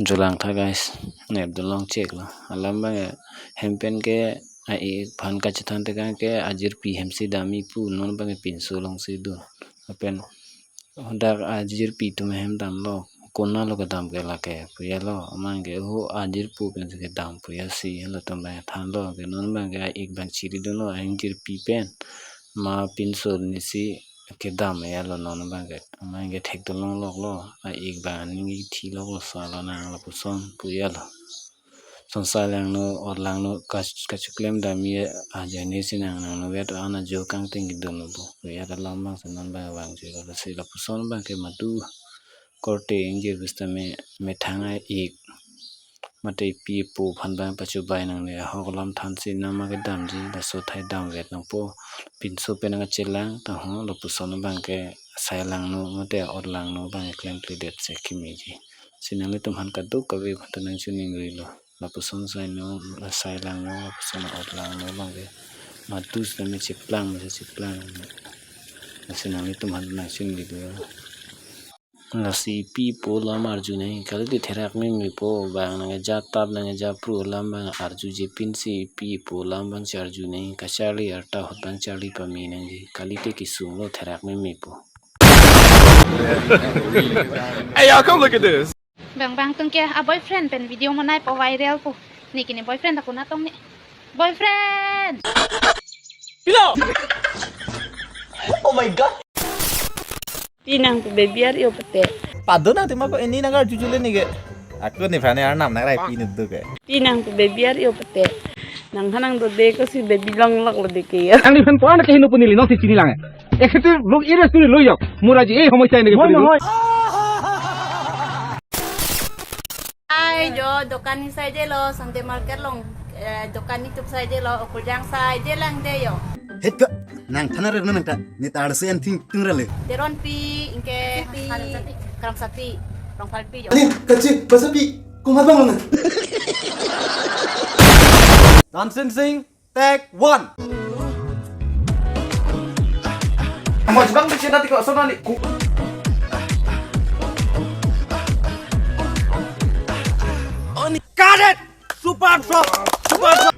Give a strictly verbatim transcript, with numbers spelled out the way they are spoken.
Jolang tha guys, nep dolong chek lo. Alam abang hem pen ke a-ik aphan kachethan tekang ke ajirpi hem si damji pu, non abang ke pinso along si do. Lapen hadak ajirpi atum hem damlo, konat lo kedam ke lake pu ya lo, amat ke ho ajirpo pen si kedam pu ya si, halatum abang thanlo ke non abang ke a-ik abang chiri dunlo, ajirpi pen ma pinso arni si kedam ya lo non abang ke. Amat ke thek dolong lok lo, a-ik abang aning kethi lok lo, sa lo nang lapuson pu ya lo. Son sai langno, ot langno, kach-, kacheklem damji ajoine si nang, nangno vet an ajo kangting kedun lo pu ya, alam abang si non abang vangji lo, lasi lapuson abang ke madu korte ingjir pusitame methang a-ik mate epi epo aphan abang pachobai nangne, ahok alam than si nama kedamji, laso athai damvet nangpo. Pinso pen nangkachelang ta ho, lapuson abang ke sai langno mate ot langno abang klemkledet si kemeji. Si nanglitum aphan kadokave aphan ta nangchiningrilo. Lapuson sai no, sai langno, lapuson ot langno abang ke madu sitame cheplang, masi cheplang. Si nanglitum aphan nangchiningrilo. Lasi epi epo alam arju nangji kali, te therak memepo abang, nangkeja tap nangkeja pru alam abang arjuje pinsi epi epo alam abang si arju nangji, kacharli arta ahut abang charli pame nangji kali, te kesung lo, therak memepo. Hey, y'all, come look at this. Bang bang tung ke a boyfriend pen video monai po, viral po. Neke ne boyfriend ta konat tong ne. Boyfriend! Pilo! Oh my God! Pi nang pu baby ar yo pete. Pado nang tema ko ini nang arju jule ni ke. Ako nephan ne arnam nang rai pi nuduk ke. Pi nang pu baby ar yo pete. Nangphan nangdode ko si baby longlok lo de ke ya. Ang nephan puan ke hinu punili nong si chini lang. Eksetu lok ire suri lo yok. Mura ji eh homoi chai ni ke puni. Ai jo, dokan ni sai je lo, Sunday market along, eh, dokan ni tup sai je lo, okurjang sai je lang de yo. Het ko, nang thana re nang ta, ni tar se an thing tung rale. Teronpi, ingke, Karamsati. Karamsati, Rongphalpi jo. Ani, kachi, basapi, kumat bang lo na. Dancing sing. Take one. Mo jibang bikin nanti kok sono ni. Ku- Cut it! Super drop! Super drop!